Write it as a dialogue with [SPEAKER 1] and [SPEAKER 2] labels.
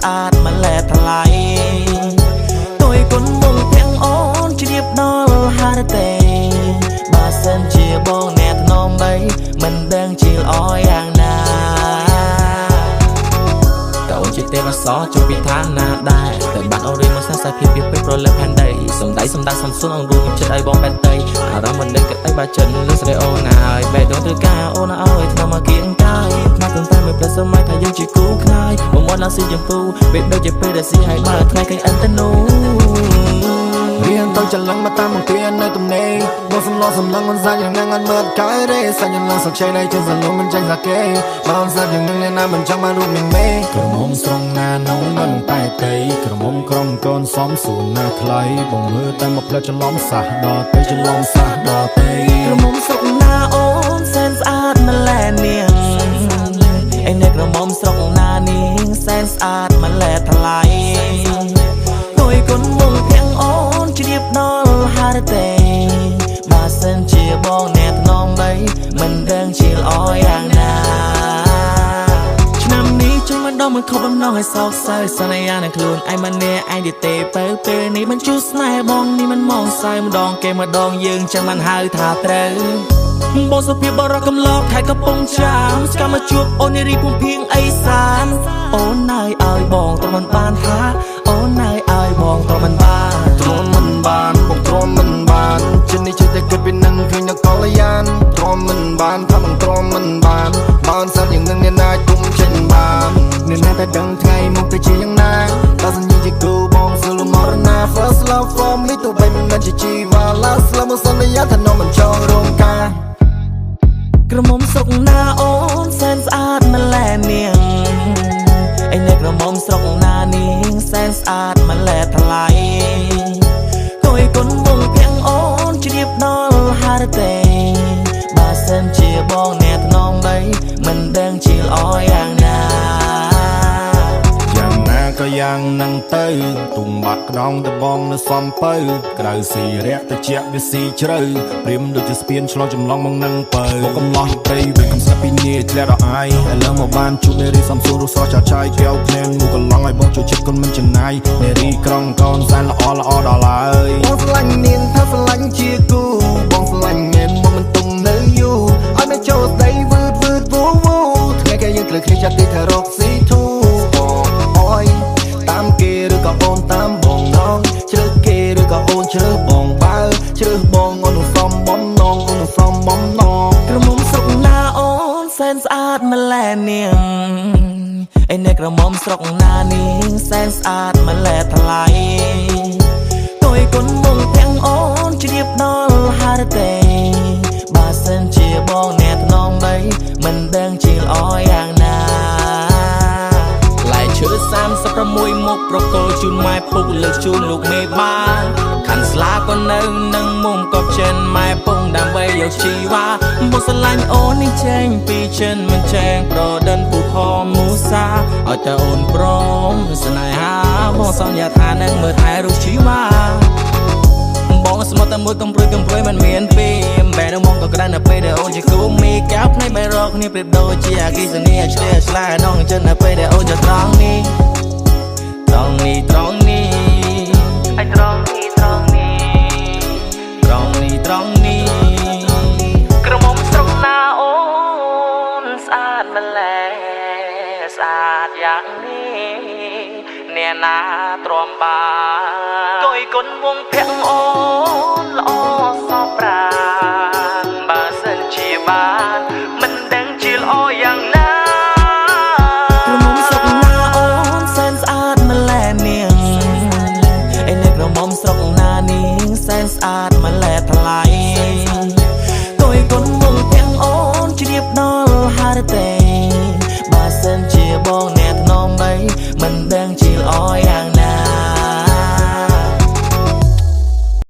[SPEAKER 1] ស្អាតម្ល៉េះថ្លៃទុយគុណមុងទាំងអូនជ្រាបដល់ហារទេបើសិនជាបងអ្នកធ្នមបីមិនដឹងជាល្អយ៉ាងណាតើអូនជាទេវសរជួយពីឋានណាដែរតែបានអូនរៀនមកសាសភាពពីពេញប្រលឹងផែនដីសំដៃសំដាសំសួនអងរួមចិត្តឲ្យបងបែតតីអារម្មណ៍មិនដឹងគិតអីបើចិនលឺស្រីអូនហើយបែដងត្រូវការអូនឲ្យថ្នមមកគៀងកាយមកត្រឹមតែមួយផ្លែសម័យថាយើងជាគូខ្នាយមកមកឡើងស៊ីចម្ពូពេលដូចជាពេលដែលស៊ីហើយបើថ្ងៃឃើញអិនទៅនោះ
[SPEAKER 2] រៀនទៅច្រឡឹងមកតាមបង្គានៅទំនេរបងសំឡសំឡឹងមិនសាច់យ៉ាងណាងាន់មើលកាយរេសាច់យ៉ាងឡើងសុខជ័យនៃជើងសលំមិនចាញ់សាគេបើអូនសាច់យ៉ាងនឹងអ្នកណាមិនចង់បានរូបនាងមេ
[SPEAKER 3] ក្រមុំស្រងណានងមិនតែតីក្រមុំក្រុងកូនសំសួនណាថ្លៃបងមើលតែមកផ្លែច្រឡំសះដល់ទៅច្រឡំសះដល់ទៅ
[SPEAKER 1] ក្រមុំស្រុកណាអូនសែនស្អាតម្ល៉េះនាងឯនេះក្រមុំស្រុកណានាងសែនស្អាតម្ល៉េះថ្លៃទុយគុណមុងទាំងអូនជ្រាបដល់ហារទេបើសិនជាបងអ្នកធ្នមបីមិនដឹងជាល្អយ៉ាងណាឆ្នាំនេះជួយមិនដល់មិនខកបំណងឲ្យសោកសៅសន្យានឹងខ្លួនឯងមិននេះឯងទីទេបើពេលនេះមិនជួស្នេហ៍បងនេះមិនមងសៅម្ដងគេម្ដងយើងចាំមិនហៅថាត្រូវបងសុភាពបរោះកំឡោកខែកំពុងចាមស្កាមកជួបអូននារីភូមិភៀងអីសានអូនណើយឲ្យបងទ្រាំមិនបានថាអូនណើយឲ្យបងទ្រាំមិនបាន
[SPEAKER 2] ទ្រាំមិនបានបងទ្រាំមិនបានចិននេះចេះតែគិតពីនឹងឃើញនៅកល្យានទ្រាំមិនបានថាបងទ្រាំមិនបានបើអូនសាត់យ៉ាងនឹងអ្នកណាគុំចេញបានអ្នកណាតែដឹងថ្ងៃមុខទៅជាយ៉ាងណាបើសញ្ញាជាគូបងសួរមរណា First love for me ទោះបីមិនមែនជាជីវ៉ា Last love មកសន្យាថានំមិនចង់រងការ
[SPEAKER 1] ក្រមុំស្រុកណាអូនសែនស្អាតម្ល៉េះនាងឯនេះក្រមុំស្រុកណានាងសែនស្អាតម្ល៉េះថ្លៃទុយគុណមុងទាំងអូនជ្រាបដល់ហារទេបើសិនជាបងអ្នកធ្នមបីមិនដឹងជាល្អយ៉ាងណា
[SPEAKER 3] យ៉ាងណាក៏យ៉ាងនឹងទៅទុំបាត់ក្តងដបងនៅសំពៅក្រៅស៊ីរៈតិចវាស៊ីជ្រៅព្រាមដូចជាស្ពានឆ្លងចម្លងមកនឹងពៅមកកំឡោះព្រៃវិញកំស្ងាត់ពីនីធ្លាក់ដល់អាយឥឡូវមកបានជួបនារីសំសួររស់ស្រស់ចាស់ឆាយកែវភ្នែនមួយកន្លងឲ្យបងជួយចិត្តគុណមិនចំណាយនារីក្រុងកូនសែនល្អល្អដល់ហើយ
[SPEAKER 2] បងស្រឡាញ់នាងថាស្រឡាញ់ជាគូបងស្រឡាញ់មែនមកមិនទុំនៅយូរឲ្យមកចូលស្ដីវឺតវឺតវូវូថ្ងៃគេយើងត្រូវគ្នាចាត់ទីថារកស៊ីធូអូយតាមគេឬក៏អូនតាមបងនងជ្រើសគេឬក៏អូនជ្រើសបងបើជ្រើសបងអូននឹងសំបំណងអូននឹងសំបំណង
[SPEAKER 1] ក្រមុំស្រុកណាអូនសែនស្អាតម្ល៉េះនាងឯនេះក្រមុំស្រុកណានាងសែនស្អាតម្ល៉េះថ្លៃទុយគុណមុងទាំងអូនជ្រាបដល់ហារទេបើសិនជាបងអ្នកធ្នមបីមិនដឹងជាល្អយ៉ាងណាផ្លែឈើ36មុខប្រកល់ជូនម៉ែពុកលើកជូនលោកមេបាខាន់ស្លាក៏នៅនឹងមុំកប់ចិនម៉ែពងដើម្បីយកជីវ៉ាបងស្រឡាញ់អូននេះចេញពីចិនមិនចែងប្រដិនពូផមូសាឲ្យតែអូនព្រមស្នេហាបងសន្យាថានឹងមើលថែរូបជីវ៉ាបងស្មត់តែមួយកំព្រួយកំព្រួយមិនមានពីរបែរមកក៏ក្តៅនៅពេលដែលអូនជាគូមីកែវភ្នែកបែរកគ្នាប្រៀបដូចជាអគិសនីឆ្លះឆ្លានងចិននៅពេលដែលអូនចូលត្រង់នេះត្រង់នេះត្រង់នេះឯត្រង់នេះត្រង់នេះត្រង់នេះត្រង់នេះក្រមុំស្រុកណាអូនស្អាតម្ល៉េះស្អាតយ៉ាងនេះអ្នកណាទ្រាំបានទុយគុណវងភ័ក្រអូ